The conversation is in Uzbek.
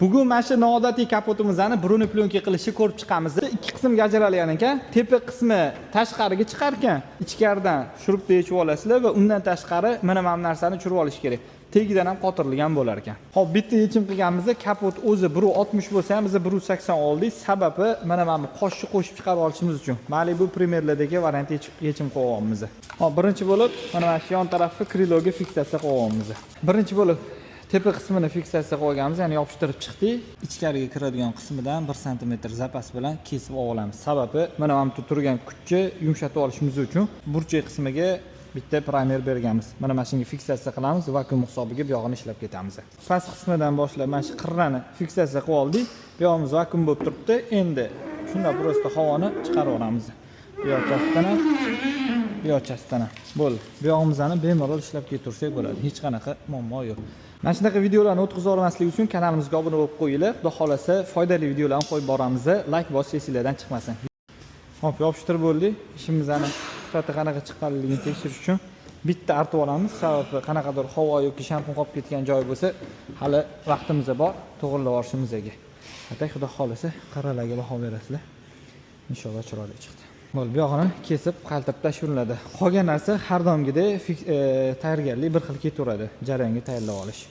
Bugun mana shu noodatiy kapotimizni бронеплёнка qilishni ko'rib chiqamiz. Ikki qismga ajralgan ekan. Tepa qismi tashqariga chiqar ekan. Ichkaridan shurupni yechib olasizlar va undan tashqari mana bu narsani tushirib olish kerak. Tagidan ham qotirilgan bo'lar ekan. Xo'p, bitta yechim qilganimizda kapot o'zi 1.60 bo'lsa ham, biz 1.80 oldik. Sababi mana bu qoshni qo'shib chiqarib olishimiz uchun. Mali bu пример lardagi variant yechim qo'yapmiz. Xo'p, birinchi bo'lib mana shu yon tarafi крыло ga fiksatsiya qo'yapmiz. Birinchi bo'lib tepa qismini fiksatsiya qilganmiz, ya'ni yopishtirib chiqdik. Ichkariga kiradigan qismidan 1 sm zapas bilan kesib olamiz. Sababi mana bu turgan kuchni yumshatib olishimiz uchun burchak qismiga bitta primer berganmiz. Mana shunga fiksatsiya qilamiz, vakuum hisobiga bu yog'ini ishlab ketamiz. Past qismidan boshlab mana shu qirrani fiksatsiya qilib oldik. Bu yog'imiz vakuum bo'lib turibdi. Endi shunda просто havoni chiqarib yuboramiz. Bu yoqchasidan ham, bu yoqchasidan ham. Bo'ldi. Bu yog'imizni bemalol ishlab ketaversak bo'ladi. Hech qanaqa muammo yo'q. Mana shunaqa videolarni o'tkazib olmaslik uchun kanalimizga obuna bo'lib qo'yinglar. Xudo xolasa, foydali videolarni qo'yib boramiz. Layk bosish esinglardan chiqmasin. Hop, yopishtirib bo'ldik. Ishimizni sifati qanaqa chiqqanligini tekshirish uchun bitta artib olamiz. Sababi qanaqadir havo yoki shampun qolib ketgan joyi bo'lsa, hali vaqtimiz bor, to'g'rilab olishimizga. Atak, xudo xolasa, qirralarga baho berasizlar. Inshaalloh, chiroyli chiqdi. Bo'ldi, bu yog'ini kesib qaltirib tashlanadi. Qolgan narsa har doimgidek tayyorgarlik bir xil ketaveradi, jarayonga tayyorlab olish.